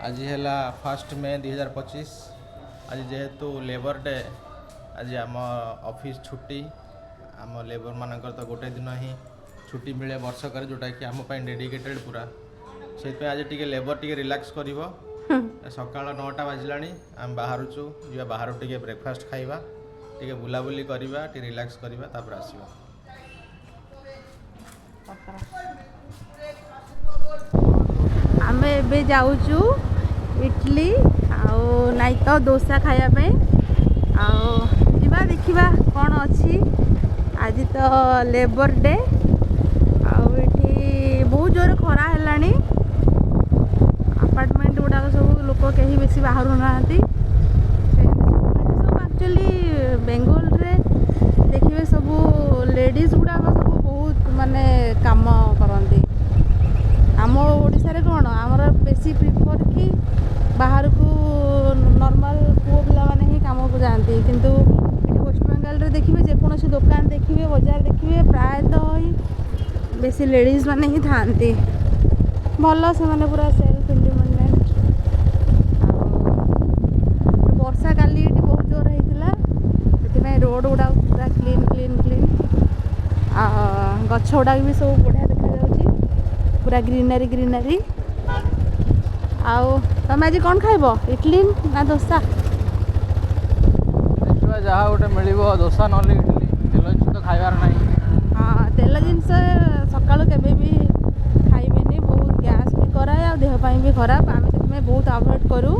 ଆଜି ହେଲା 1 ମେ 2025। ଆଜି ଯେହେତୁ ଲେବର ଡେ, ଆଜି ଆମ ଅଫିସ୍ ଛୁଟି। ଆମ ଲେବରମାନଙ୍କର ତ ଗୋଟେ ଦିନ ହିଁ ଛୁଟି ମିଳେ ବର୍ଷକରେ, ଯେଉଁଟାକି ଆମ ପାଇଁ ଡେଡିକେଟେଡ଼ ପୁରା। ସେଇଥିପାଇଁ ଆଜି ଟିକେ ଲେବର ଟିକେ ରିଲାକ୍ସ କରିବ। ସକାଳ 9ଟା ବାଜିଲାଣି, ଆମେ ବାହାରୁଛୁ ଯିବା ବାହାରୁ ଟିକେ ବ୍ରେକଫାଷ୍ଟ ଖାଇବା, ଟିକେ ବୁଲାବୁଲି କରିବା, ଟିକେ ରିଲାକ୍ସ କରିବା, ତାପରେ ଆସିବା। ଆମେ ଏବେ ଯାଉଛୁ ଇଡ଼ଲି ଆଉ ନାଇଁ ତ ଦୋସା ଖାଇବା ପାଇଁ। ଆଉ ଯିବା ଦେଖିବା କ'ଣ ଅଛି। ଆଜି ତ ଲେବର ଡେ, ଆଉ ଏଠି ବହୁତ ଜୋରେ ଖରା ହେଲାଣି। ଆପାର୍ଟମେଣ୍ଟ ଗୁଡ଼ାକ ସବୁ ଲୋକ କେହି ବେଶୀ ବାହାରୁ ନାହାନ୍ତି। ସବୁ ଆକ୍ଚୁଆଲି ବେଙ୍ଗଲରେ ଦେଖିବେ ସବୁ ଲେଡ଼ିଜ୍ ଗୁଡ଼ାକ ସବୁ ବହୁତ ମାନେ କାମ କରନ୍ତି। ଆମ ଓଡ଼ିଶାରେ କ'ଣ ଆମର ବେଶୀ ପ୍ରିଫର୍ କି ବାହାରକୁ ନର୍ମାଲ୍ ପୁଅ ପିଲାମାନେ ହିଁ କାମକୁ ଯାଆନ୍ତି, କିନ୍ତୁ ଏଠି ୱେଷ୍ଟବେଙ୍ଗଲରେ ଦେଖିବେ ଯେକୌଣସି ଦୋକାନ ଦେଖିବେ, ବଜାର ଦେଖିବେ, ପ୍ରାୟତଃ ହିଁ ବେଶୀ ଲେଡ଼ିଜ୍ ମାନେ ହିଁ ଥାଆନ୍ତି। ଭଲ, ସେମାନେ ପୁରା ସେଲ୍ଫ ଇଣ୍ଡିପେଣ୍ଡେଣ୍ଟ। ଆଉ ବର୍ଷା କାଲି ଏଠି ବହୁତ ଜୋର ହେଇଥିଲା, ସେଥିପାଇଁ ରୋଡ଼ ଗୁଡ଼ାକ ପୁରା କ୍ଲିନ୍ କ୍ଲିନ୍ କ୍ଲିନ୍। ଆଉ ଗଛ ଗୁଡ଼ାକ ବି ସବୁ ବଢ଼ିଆ ଦେଖାଯାଉଛି, ପୁରା ଗ୍ରିନାରୀ ଗ୍ରିନାରୀ। ଆଉ ତମେ ଆଜି କ'ଣ ଖାଇବ, ଇଡ଼ଲି ନା ଦୋସା? ଦେଖିବା ଯାହା ଗୋଟେ ମିଳିବ, ଦୋସା ନହେଲେ ଇଡ଼ଲି। ତେଲ ଜିନିଷ ତ ଖାଇବାର ନାହିଁ। ହଁ, ତେଲ ଜିନିଷ ସକାଳୁ କେବେ ବି ଖାଇବେନି, ବହୁତ ଗ୍ୟାସ୍ ବି କରାଏ ଆଉ ଦେହ ପାଇଁ ବି ଖରାପ। ଆମେ ସେଥିପାଇଁ ବହୁତ ଆଭଏଡ଼ କରୁ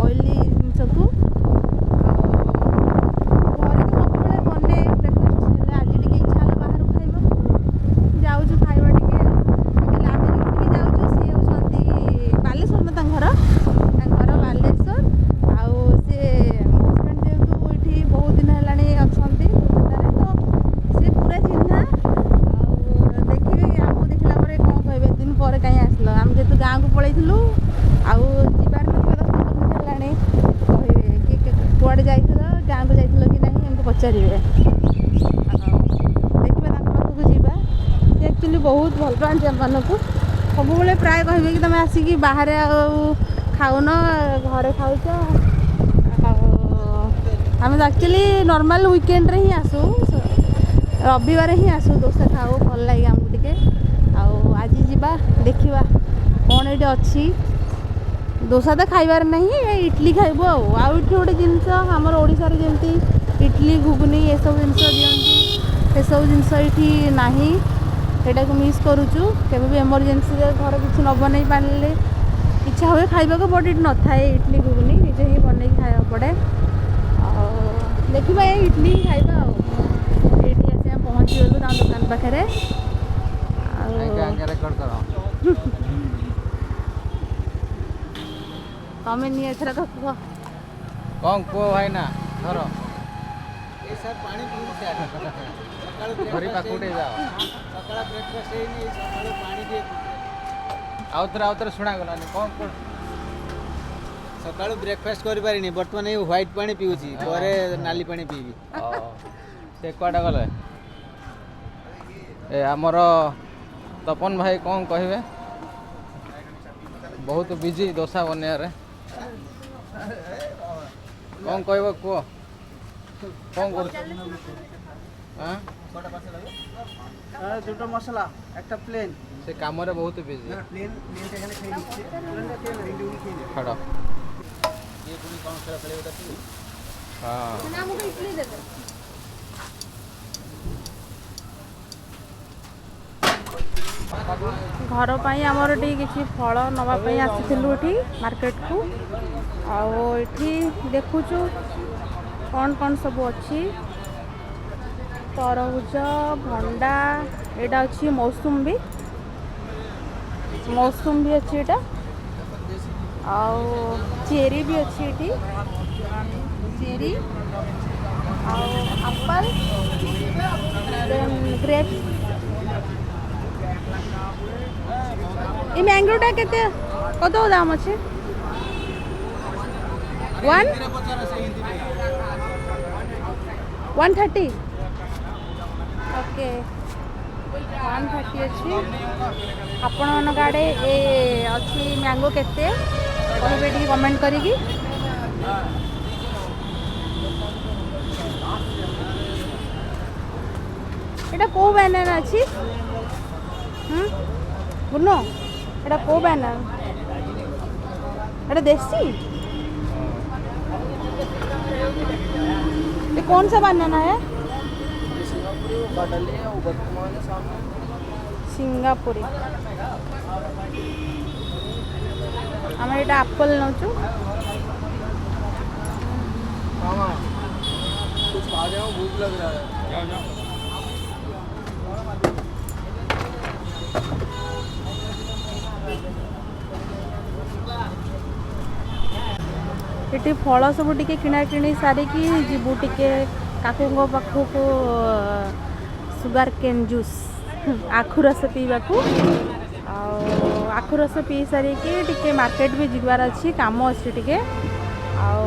ଅଏଲି ଜିନିଷକୁ। ଆଉ ଘରେ ତ ସବୁବେଳେ ବନେ ବ୍ରେକଫାଷ୍ଟ, ହେଲେ ଆଜି ଟିକେ ଇଚ୍ଛା ହେଲା ବାହାରୁ ଖାଇବାକୁ, ଯାଉଛୁ ଖାଇବା ଟିକେ। ଆଉ ଆକ୍ଚୁଆଲି ଆମେ ଯେଉଁଠିକି ଯାଉଛୁ ସିଏ ହେଉଛନ୍ତି ବାଲେଶ୍ୱର ନା ତାଙ୍କ ଘର, ତାଙ୍କ ଘର ବାଲେଶ୍ୱର। ଆଉ ସିଏ ମୋ ହଜବେଣ୍ଡ ଯେହେତୁ ଏଇଠି ବହୁତ ଦିନ ହେଲାଣି ଅଛନ୍ତି କୋଲକାତାରେ, ତ ସେ ପୁରା ଚିହ୍ନା। ଆଉ ଦେଖିବେ ଆମକୁ ଦେଖିଲା ପରେ କ'ଣ କହିବେ, ଏତେ ଦିନ ପରେ କାହିଁ ଆସିଲ? ଆମେ ଯେହେତୁ ଗାଁକୁ ପଳେଇଥିଲୁ ଆଉ ଯିବାର ନଥିଲା, 10-15 ଦିନ ହେଲାଣି, କହିବେ କି କୁଆଡ଼େ ଯାଇଥିଲ, ଗାଁକୁ ଯାଇଥିଲ କି ନାହିଁ, ଏମିତି ପଚାରିବେ। ଆଉ ଦେଖିବା ତାଙ୍କ ପାଖକୁ ଯିବା। ସେ ଆକ୍ଚୁଆଲି ବହୁତ ଭଲ ପାଆନ୍ତି ଆମମାନଙ୍କୁ, ସବୁବେଳେ ପ୍ରାୟ କହିବେ କି ତୁମେ ଆସିକି ବାହାରେ ଆଉ ଖାଉନ, ଘରେ ଖାଉଛ। ଆଉ ଆମେ ତ ଆକ୍ଚୁଆଲି ନର୍ମାଲ୍ ୱିକେଣ୍ଡରେ ହିଁ ଆସୁ, ରବିବାର ହିଁ ଆସୁ, ଦୋସା ଖାଉ, ଭଲ ଲାଗେ ଆମକୁ ଟିକେ। ଆଉ ଆଜି ଯିବା ଦେଖିବା କ'ଣ ଏଇଠି ଅଛି। ଦୋସା ତ ଖାଇବାର ନାହିଁ, ଏ ଇଡ଼ଲି ଖାଇବୁ। ଆଉ ଆଉ ଏଠି ଗୋଟେ ଜିନିଷ, ଆମର ଓଡ଼ିଶାରେ ଯେମିତି ଇଡ଼ଲି ଘୁଗୁନି ଏସବୁ ଜିନିଷ ଦିଅନ୍ତି, ସେସବୁ ଜିନିଷ ଏଇଠି ନାହିଁ, ସେଇଟାକୁ ମିସ୍ କରୁଛୁ। କେବେ ବି ଏମର୍ଜେନ୍ସିରେ ଘରେ କିଛି ନ ବନେଇ ପାରିଲେ ଇଚ୍ଛା ହୁଏ ଖାଇବାକୁ, ବଟ୍ ଏଠି ନଥାଏ ଇଡ଼ଲି ଘୁଗୁନି, ନିଜେ ହିଁ ବନେଇକି ଖାଇବାକୁ ପଡ଼େ। ଆଉ ଦେଖିବା ଏଇ ଇଡ଼ଲି ହିଁ ଖାଇବା। ଆଉ ଏଇଠି ଆସି ଆମେ ପହଞ୍ଚିଗଲୁ ତାଙ୍କ ଦୋକାନ ପାଖରେ। ଆଉ ଆଜ୍ଞା ଆଜ୍ଞା, ରେକର୍ଡ କର। ତମେ ନିଅ ଏଥରକ, କୁହ। କ'ଣ କୁହ ଭାଇନା, ଧର। ଏ ସାର୍, ପାଣି ପିଉନି ସାର୍ ସକାଳୁ। ଧରି ପାଖକୁ ଟିକେ ଯାଅ। ସକାଳ ବ୍ରେକଫାଷ୍ଟ ହେଇନି, ଏଇ ସକାଳୁ ପାଣି ଟିକେ ପିଉଛି। ଆଉଥରେ ଶୁଣାଗଲାନି, କ'ଣ କ'ଣ? ସକାଳୁ ବ୍ରେକଫାଷ୍ଟ କରିପାରିନି, ବର୍ତ୍ତମାନ ଏଇ ହ୍ୱାଇଟ୍ ପାଣି ପିଉଛି, ପରେ ନାଲି ପାଣି ପିଇବି। ସେ କୁଆଡ଼େ ଗଲେ? ଏ ଆମର ତପନ ଭାଇ କ'ଣ କହିବେ? ବହୁତ ବିଜି ଦୋସା ବନେଇବାରେ। କ'ଣ କହିବ କୁହ, କ'ଣ କରୁଛ? ଆଁ? দুটো মশলা, একটা প্লেন। ସେ କାମରେ ବହୁତ ବିଜି। প্লেন প্লেনটা এখানে খেয়ে নিচ্ছে, ଛାଡ଼। ଇଏ ପୁଣି କ'ଣ ଖେଳ ଖେଳିବ ତାକୁ? ହଁ। ନା, ଆମକୁ ଇଡ଼ଲି ଦେବେ। ଘର ପାଇଁ ଆମର ଟିକେ କିଛି ଫଳ ନେବା ପାଇଁ ଆସିଥିଲୁ ଏଠି ମାର୍କେଟକୁ। ଆଉ ଏଠି ଦେଖୁଛୁ କ'ଣ କ'ଣ ସବୁ ଅଛି। ତରଭୁଜ, ଭଣ୍ଡା, ଏଇଟା ଅଛି ମୌସୁମ୍ବି, ମୌସୁମ୍ବି ଅଛି ଏଇଟା। ଆଉ ଚେରି ବି ଅଛି ଏଠି, ଚେରି ଆଉ ଆପଲ୍, ଦେନ୍ ଗ୍ରେପ୍ସ। এই ম্যাঙ্গোটা কেতে কত দাম আছে? 1 130। ଓକେ, 130 ଅଛି। ଆପଣମାନଙ୍କ ଆଡ଼େ ଏ ଅଛି ମ୍ୟାଙ୍ଗୋ କେତେ? କହିବେ ଟିକେ କମେଣ୍ଟ କରିକି। ଏଇଟା କେଉଁ ବାନାନା ଅଛି? ବୁନୁ, ଏଇଟା କେଉଁ ବାନାନା? ଏଇଟା ଦେଶୀ? ये कौन सा बनाना है? ସିଙ୍ଗାପୁରୀ। ଆମେ ଏଇଟା ଆପଲ୍ ନେଉଛୁ। कुछ खा जाओ, भूख लग रहा है। ଏଠି ଫଳ ସବୁ ଟିକେ କିଣାକିଣି ସାରିକି ଯିବୁ ଟିକେ କାକୁଙ୍କ ପାଖକୁ ସୁଗାର କେନ୍ ଜୁସ୍, ଆଖୁ ରସ ପିଇବାକୁ। ଆଉ ଆଖୁ ରସ ପିଇ ସାରିକି ଟିକେ ମାର୍କେଟ ବି ଯିବାର ଅଛି, କାମ ଅଛି ଟିକେ। ଆଉ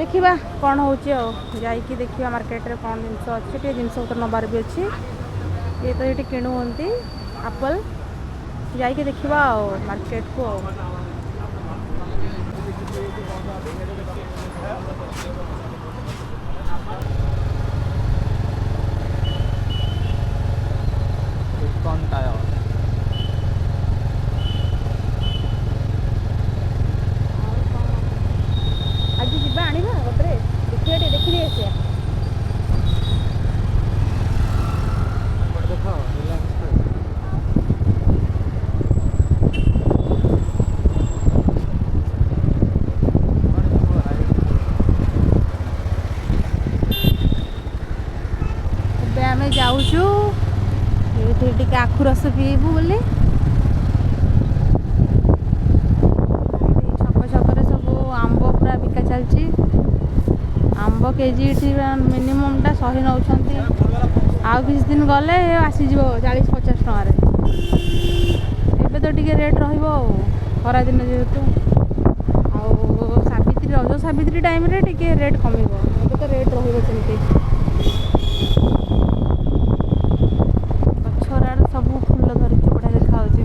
ଦେଖିବା କ'ଣ ହେଉଛି, ଆଉ ଯାଇକି ଦେଖିବା ମାର୍କେଟରେ କ'ଣ ଜିନିଷ ଅଛି। ଟିକେ ଜିନିଷ ପତ୍ର ନେବାର ବି ଅଛି। ଇଏ ତ ଏଇଠି କିଣୁଛନ୍ତି ଆପଲ୍। ଯାଇକି ଦେଖିବା ଆଉ ମାର୍କେଟକୁ ଆଉ। କ'ଣ ଟାୟାର? ଆଜି ଯିବା, ଆଣିବା ଗୋଟେ, ଦେଖିବା ଟିକେ, ଦେଖିଦେଇ ଆସିବା। ଦେଖ ରିଲାକ୍ସ। ଏବେ ଆମେ ଯାଉଛୁ ଏଇଠି ଟିକେ ଆଖୁ ରସ ପିଇବୁ ବୋଲି। ଏଇଠି ଛକ ଛକରେ ସବୁ ଆମ୍ବ ପୁରା ବିକା ଚାଲିଛି। ଆମ୍ବ କେଜି ଏଠି ମିନିମମ୍ଟା 100 ନେଉଛନ୍ତି। ଆଉ କିଛି ଦିନ ଗଲେ ଆସିଯିବ 40-50 ଟଙ୍କାରେ। ଏବେ ତ ଟିକେ ରେଟ୍ ରହିବ ଆଉ, ଖରାଦିନ ଯେହେତୁ। ଆଉ ସାବିତ୍ରୀ, ରଜ ସାବିତ୍ରୀ ଟାଇମ୍ରେ ଟିକେ ରେଟ୍ କମିବ। ଏବେ ତ ରେଟ୍ ରହିବ ସେମିତି। ଗଛଗୁଡ଼ାରେ ସବୁ ଫୁଲ ଧରିଛି, ବଢ଼ିଆ ଦେଖାଯାଉଛି।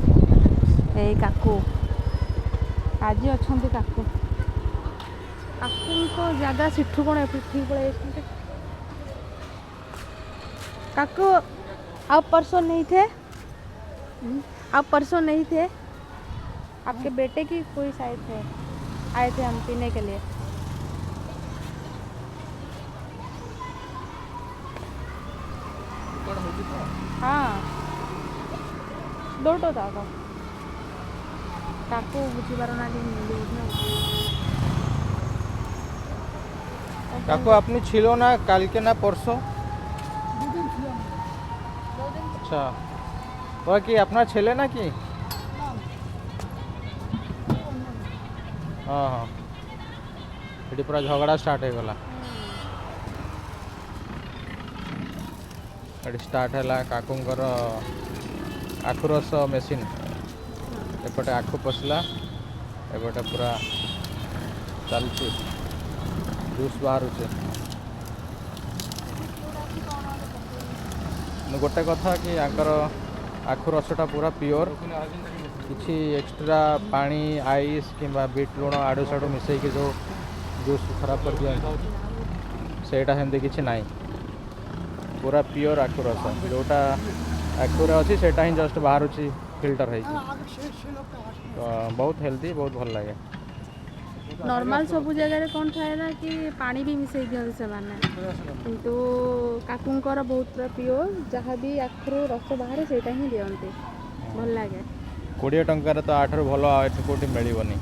ଏଇ କାକୁ ଆଜି ଅଛନ୍ତି। କାକୁ, କାକୁଙ୍କ ଜାଗା ସେଠୁ କ'ଣ ଏଠିକି ପଳେଇ ଯାଇଛନ୍ତି? काकू, आप परसों नहीं थे? आप परसों नहीं थे? आपके बेटे की कोई शायद थे, आए थे हम पीने के लिए। ହଁ, ଦୌଡ଼ ଦାଦା। କାକୁ ବୁଝିପାରୁନାହାନ୍ତି ହିନ୍ଦୀ ବୋଧେ ଆଉ। কাকু, আপনি ছিল না কালকে না পরশু? আচ্ছা, ওরা কি আপনার ছেলে নাকি? ହଁ, ଏଠି ପୁରା ଝଗଡ଼ା ଷ୍ଟାର୍ଟ ହେଇଗଲା। ଏଠି ଷ୍ଟାର୍ଟ ହେଲା କାକୁଙ୍କର ଆଖୁ ରସ ମେସିନ୍। ଏପଟେ ଆଖୁ ପଶିଲା, ଏପଟେ ପୁରା ଚାଲିଛି, ଜୁସ୍ ବାହାରୁଛି। କିନ୍ତୁ ଗୋଟେ କଥା କି ୟାଙ୍କର ଆଖୁ ରସଟା ପୁରା ପିଓର। କିଛି ଏକ୍ସଟ୍ରା ପାଣି, ଆଇସ୍ କିମ୍ବା ବିଟ୍ ଲୁଣ ଆଡ଼ୁ ସାଡ଼ୁ ମିଶେଇକି ଯେଉଁ ଜୁସ୍ ଖରାପ କରିଦିଅନ୍ତି, ସେଇଟା ସେମିତି କିଛି ନାହିଁ। ପୁରା ପିଓର ଆଖୁ ରସ, ଯେଉଁଟା ଆଖୁରେ ଅଛି ସେଇଟା ହିଁ ଜଷ୍ଟ ବାହାରୁଛି ଫିଲ୍ଟର ହେଇକି। ତ ବହୁତ ହେଲ୍ଦି, ବହୁତ ଭଲ ଲାଗେ। ନର୍ମାଲ ସବୁ ଜାଗାରେ କ'ଣ ଥାଏ ନା କି ପାଣି ବି ମିଶାଇ ଦିଅନ୍ତି ସେମାନେ, କିନ୍ତୁ କାକୁଙ୍କର ବହୁତ ପୁରା ପିଓର। ଯାହା ବି ଆଖୁରୁ ରସ ବାହାରେ, ସେଇଟା ହିଁ ଦିଅନ୍ତି। ଭଲ ଲାଗେ। 20 ଟଙ୍କାରେ ତ ୟାଠାରୁ ଭଲ ଆଉ ଏଠି କେଉଁଠି ମିଳିବନି,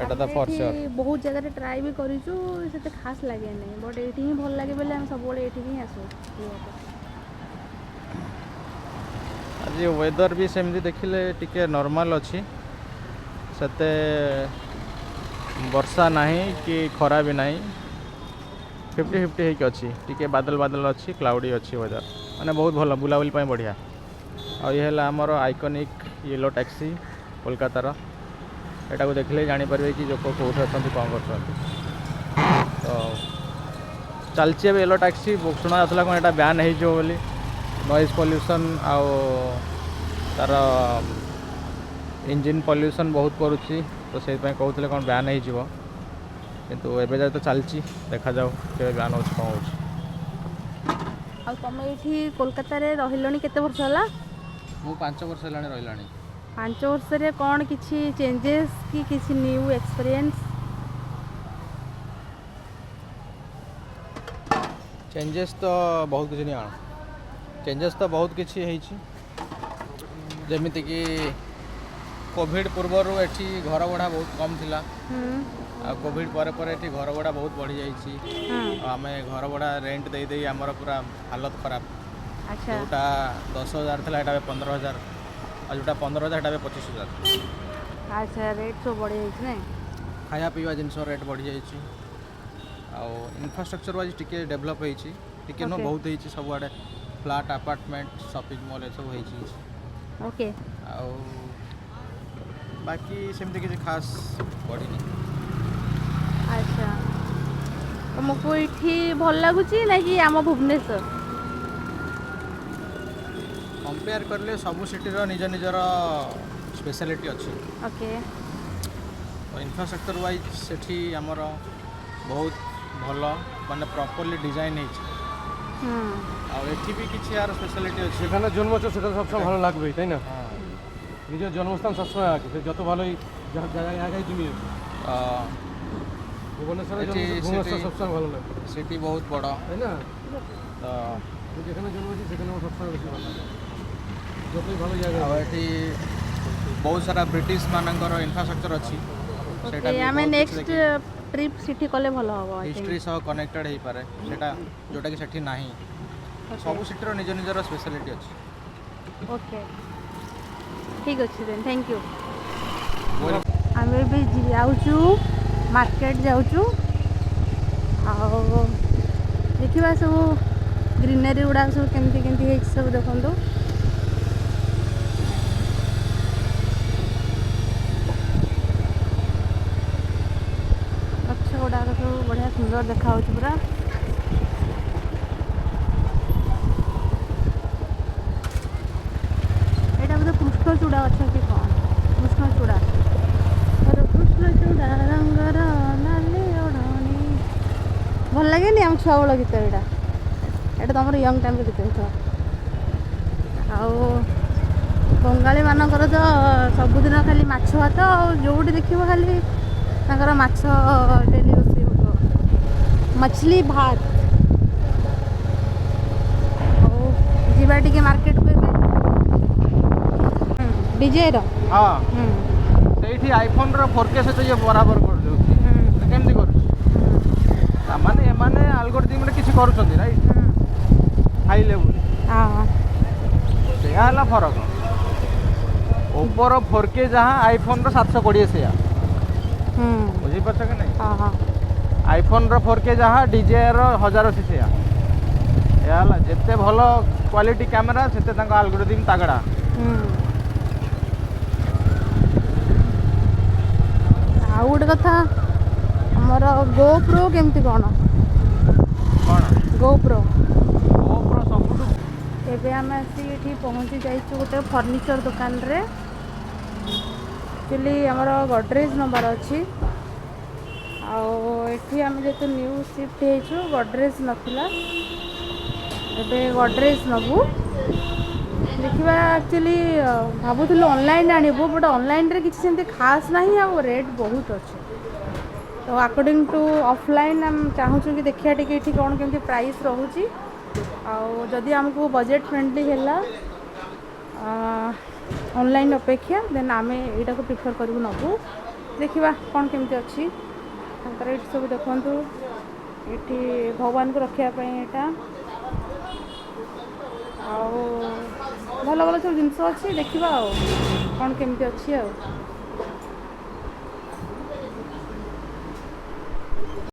ଏଇଟା ତ ଆମେ ଫର୍ ଏଠି ସିଓର। ବହୁତ ଜାଗାରେ ଟ୍ରାଏ ବି କରିଛୁ, ସେତେ ଖାସ୍ ଲାଗେନି। ବଟ୍ ଏଇଠି ହିଁ ଭଲ ଲାଗେ ବୋଲି ଆମେ ସବୁବେଳେ ଏଇଠିକି ହିଁ ଆସୁ ପିଇବାକୁ। ଆଜି ୱେଦର ବି ସେମିତି ଦେଖିଲେ ଟିକେ ନର୍ମାଲ ଅଛି। ସେତେ ବର୍ଷା ନାହିଁ କି ଖରା ବି ନାହିଁ, 50-50 ହେଇକି ଅଛି। ଟିକେ ବାଦଲ ବାଦଲ ଅଛି, କ୍ଲାଉଡ଼ି ଅଛି ୱେଦର, ମାନେ ବହୁତ ଭଲ, ବୁଲାବୁଲି ପାଇଁ ବଢ଼ିଆ। ଆଉ ଇଏ ହେଲା ଆମର ଆଇକନିକ୍ ୟେଲୋ ଟ୍ୟାକ୍ସି କୋଲକାତାର। ଏଟାକୁ ଦେଖିଲେ ଜାଣିପାରିବେ କି ଲୋକ କେଉଁଠି ଅଛନ୍ତି, କ'ଣ କରୁଛନ୍ତି। ତ ଚାଲିଛି ଏବେ ୟେଲୋ ଟ୍ୟାକ୍ସି। ଶୁଣା ଯାଉଥିଲା କ'ଣ ଏଇଟା ବ୍ୟାନ୍ ହେଇଯିବ ବୋଲି, ନଏଜ୍ ପଲ୍ୟୁସନ୍ ଆଉ ତା'ର ଇଞ୍ଜିନ୍ ପଲ୍ୟୁସନ୍ ବହୁତ କରୁଛି। ତ ସେଇଥିପାଇଁ କହୁଥିଲେ କ'ଣ ବ୍ୟାନ୍ ହେଇଯିବ, କିନ୍ତୁ ଏବେ ଯାଏ ତ ଚାଲିଛି। ଦେଖାଯାଉ କେବେ ବ୍ୟାନ୍ ହେଉଛି, କ'ଣ ହେଉଛି। ଆଉ ତମେ ଏଇଠି କୋଲକାତାରେ ରହିଲଣି କେତେ ବର୍ଷ ହେଲା? ମୁଁ 5 ବର୍ଷ ହେଲାଣି ରହିଲାଣି। 5 ବର୍ଷରେ କ'ଣ କିଛି ଚେଞ୍ଜେସ୍ କି କିଛି ନ୍ୟୁ ଏକ୍ସପିରିଏନ୍ସ? ଚେଞ୍ଜେସ୍ ତ ବହୁତ କିଛି ନିଆଣ, ଚେଞ୍ଜେସ୍ ତ ବହୁତ କିଛି ହେଇଛି। ଯେମିତିକି କୋଭିଡ଼ ପୂର୍ବରୁ ଏଠି ଘର ଭଡ଼ା ବହୁତ କମ୍ ଥିଲା ଆଉ କୋଭିଡ଼ ପରେ ପରେ ଏଠି ଘର ଭଡ଼ା ବହୁତ ବଢ଼ିଯାଇଛି। ଆଉ ଆମେ ଘର ଭଡ଼ା ରେଣ୍ଟ ଦେଇ ଦେଇ ଆମର ପୁରା ହାଲତ ଖରାପ। ଯେଉଁଟା 10,000 ଥିଲା, ଏଇଟା ଏବେ 15,000, ଆଉ ଯେଉଁଟା 15,000, ଏଇଟା ଏବେ 25,000। ଆଚ୍ଛା, ରେଟ୍ ସବୁ ବଢ଼ିଯାଇଛି ନାଇଁ? ଖାଇବା ପିଇବା ଜିନିଷ ରେଟ୍ ବଢ଼ିଯାଇଛି। ଆଉ ଇନଫ୍ରାଷ୍ଟ୍ରକ୍ଚର ୱାଇଜ୍ ଟିକେ ଡେଭଲପ୍ ହେଇଛି, ଟିକେ ନୁହଁ, ବହୁତ ହେଇଛି। ସବୁଆଡ଼େ ଫ୍ଲାଟ୍, ଆପାର୍ଟମେଣ୍ଟ, ସପିଂ ମଲ୍ ଏସବୁ ହେଇଛି। ଆଉ ବାକି ସେମିତି କିଛି ଖାସ୍ ବଢ଼ିନି। ଆଚ୍ଛା, ତମକୁ ଏଇଠି ଭଲ ଲାଗୁଛି ନା କି ଆମ ଭୁବନେଶ୍ୱର? କମ୍ପେୟାର କଲେ ସବୁ ସିଟିର ନିଜ ନିଜର ସ୍ପେଶାଲିଟି ଅଛି। ତ ଇନଫ୍ରାଷ୍ଟ୍ରକ୍ଚର ୱାଇଜ୍ ସେଠି ଆମର ବହୁତ ଭଲ, ମାନେ ପ୍ରପରଲି ଡିଜାଇନ୍ ହେଇଛି। ଆଉ ଏଠି ବି କିଛି ଏହାର ସ୍ପେଶାଲିଟି ଅଛି। যেখানে জন্মেছো সেটা সবসময় ভালো লাগবেই, তাই না? ହଁ। নিজের জন্মস্থান সবসময় আছে, সে যত ভালোই জায়গায় তুমি আছো। ତ ভুবনেশ্বরে ভুবনেশ্বর সবসময় ভালো লাগে। ସିଟି ବହୁତ ବଡ଼। তাই না? ତ আমি যেখানে জন্মেছি সেখানে আমার সবসময় বেশি ভালো লাগে, যতই ভালো জায়গা। ଆଉ ଏଠି ବହୁତ ସାରା ବ୍ରିଟିଶ ମାନଙ୍କର ଇନଫ୍ରାଷ୍ଟ୍ରକ୍ଚର ଅଛି। ସେଇଟା ବି ଆମେ ବହୁତ କିଛି ନେକ୍ସଟ ଟ୍ରିପ୍ ସେଠି କଲେ ଭଲ ହେବ, I think. History ସହ କନେକ୍ଟେଡ୍ ହେଇପାରେ ସେଇଟା, ଯେଉଁଟାକି ସେଠି ନାହିଁ। ସବୁ ସିଟିର ନିଜ ନିଜର ସ୍ପେଶାଲିଟି ଅଛି। ଓକେ, ଠିକ୍ ଅଛି ଦେନ୍, thank you. ଆମେ ଏବେ ଯାଉଛୁ, ମାର୍କେଟ ଯାଉଛୁ ଆଉ ଦେଖିବା ସବୁ ଗ୍ରିନେରୀ ଗୁଡ଼ାକ ସବୁ କେମିତି କେମିତି ହେଇଛି ସବୁ। ଦେଖନ୍ତୁ, ଗଛ ଗୁଡ଼ାକ ସବୁ ବଢ଼ିଆ ସୁନ୍ଦର ଦେଖାହେଉଛି ପୁରା। ଏଇଟା ବୋଧେ କୃଷ୍ଣଚୂଡ଼ା ଗଛ କି କ'ଣ? କୃଷ୍ଣଚୂଡ଼ା। ମୋର କୃଷ୍ଣଚୂଡ଼ା ରଙ୍ଗର ନାଲି ଓଢ଼ଣୀ। ଭଲ ଲାଗେନି ଆମ ଛୁଆବେଳ ଗୀତ ଏଇଟା? ଏଇଟା ତମର ୟଙ୍ଗ ଟାଇମ୍ର ଗୀତ ହେଇଥିବ। ଆଉ ବଙ୍ଗାଳୀମାନଙ୍କର ତ ସବୁଦିନ ଖାଲି ମାଛ ଭାତ, ଆଉ ଯେଉଁଠି ଦେଖିବ ଖାଲି ତାଙ୍କର ମାଛ ଡେଲି ରୋଷେଇ ହେଉଥିବ, ମଛଲି ଭାତ। ହଉ, ଯିବା ଟିକେ ମାର୍କେଟକୁ ଏବେ ଡିଜେର। ହଁ। ସେଇଠି ଆଇଫୋନ୍ର 4K ସହିତ ଇଏ ବରାବର କରିଦେଉଛି। କେମିତି କରୁଛି? ତାମାନେ ଏମାନେ ଆଲଗୋରିଦମରେ କିଛି କରୁଛନ୍ତି, ରାଇଟ୍? High level. ସେୟା ହେଲା ଫରକ। ଓପୋର 4K ଯାହା, ଆଇଫୋନ୍ର 720 ସେୟା। ବୁଝିପାରୁଛ କି ନାହିଁ? ହଁ। ଆଇଫୋନ୍ର 4K ଯାହା, ଡିଜେଆର 1080 ସେୟା। ଏହା ହେଲା, ଯେତେ ଭଲ କ୍ୱାଲିଟି କ୍ୟାମେରା, ସେତେ ତାଙ୍କ ଆଲଗୋରିଦମ୍ ତାଗଡ଼ା। ଆଉ ଗୋଟେ କଥା, ଆମର ଗୋପ୍ରୋ କେମିତି କ'ଣ? କ'ଣ? ଗୋପ୍ରୋ। ଗୋପ୍ରୋ ସବୁଠୁ ଏବେ ଆମେ ଆସି ଏଠି ପହଞ୍ଚି ଯାଇଛୁ ଗୋଟେ ଫର୍ଣ୍ଣିଚର ଦୋକାନରେ। ଆକ୍ଚୁଆଲି ଆମର ଗଡ଼ରେଜ୍ ନେବାର ଅଛି। ଆଉ ଏଠି ଆମେ ଯେହେତୁ ନ୍ୟୁ ସିଫ୍ଟ ହେଇଛୁ, ଗଡ଼ରେଜ୍ ନଥିଲା। ଏବେ ଗଡ଼ରେଜ୍ ନେବୁ, ଦେଖିବା। ଆକ୍ଚୁଆଲି ଭାବୁଥିଲୁ ଅନଲାଇନ୍ ଆଣିବୁ, ବଟ୍ ଅନଲାଇନ୍ରେ କିଛି ସେମିତି ଖାସ୍ ନାହିଁ ଆଉ ରେଟ୍ ବହୁତ ଅଛି। ତ ଆକର୍ଡ଼ିଂ ଟୁ ଅଫଲାଇନ୍ ଆମେ ଚାହୁଁଛୁ କି ଦେଖିବା ଟିକେ ଏଠି କ'ଣ କେମିତି ପ୍ରାଇସ୍ ରହୁଛି। ଆଉ ଯଦି ଆମକୁ ବଜେଟ୍ ଫ୍ରେଣ୍ଡଲି ହେଲା ଅନଲାଇନ୍ ଅପେକ୍ଷା, ଦେନ୍ ଆମେ ଏଇଟାକୁ ପ୍ରିଫର୍ କରିବୁ, ନେବୁ। ଦେଖିବା କ'ଣ କେମିତି ଅଛି ତାଙ୍କର। ଏଇଠି ସବୁ ଦେଖନ୍ତୁ, ଏଠି ଭଗବାନଙ୍କୁ ରଖିବା ପାଇଁ ଏଇଟା, ଆଉ ଭଲ ଭଲ ସବୁ ଜିନିଷ ଅଛି। ଦେଖିବା ଆଉ କ'ଣ କେମିତି ଅଛି ଆଉ।